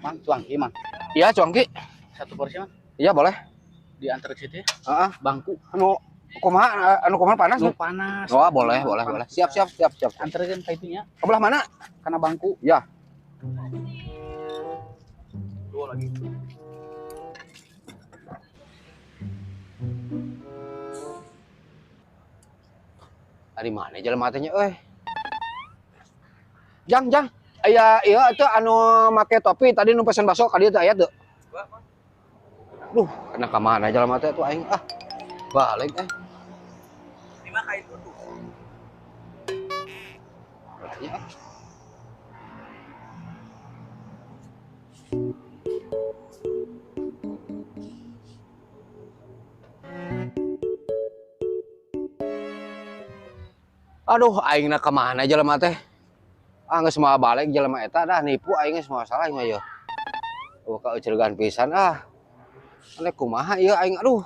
Mang, cuangki, Mang. Iya, cuangki. Satu porsi, Mang. Iya, boleh. Diantar ke situ ya. Heeh. Bangku. Anu kumaha, anu kumaha, panas? Nu panas. Oh, boleh, boleh, boleh. Siap, siap, siap, siap. Anterkeun ka itunya, Kebelah mana? Kana bangku. Ya. Dua lagi. Ari mana jelema teh nya euy? Jang, jang. Aya ieu atuh anu make topi tadi nu pesen bakso ka dieu teh aya teu? Duh, kena ka mana jelema teh tuh aing ah. Balik eh. Lima ka itu tuh. Ya. Aduh, aing na kemana jelema teh? Ah, geus moal balik jelema eta dah nipu aing, geus moal salah aing mah ieu. Oh, kaeucregan pisan ah. Ane kumaha ieu aing, aduh.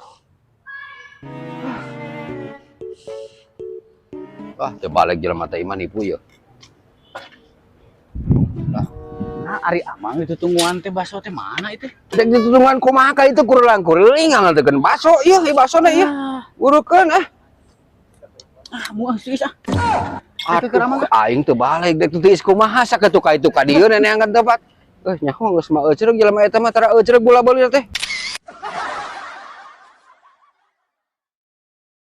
Ah, teu balik jelema teh, imah nipu ieu. Nah, ari Amang itu tungguan teh bakso teh mana itu? Dek ditulungan kumaha ka itu kurulang kuruling ngangalkeun baso ieu, ieu basona ieu. Ah, Urukeun ah. ah moal sih ah. Aduh, aing teu balik dek tiis kumaha sakitu ka itu ka dieu neneangan tempat. Eh, nyaho geus mah eucreug jelema eta mah, tara eucreug bola-bali teh.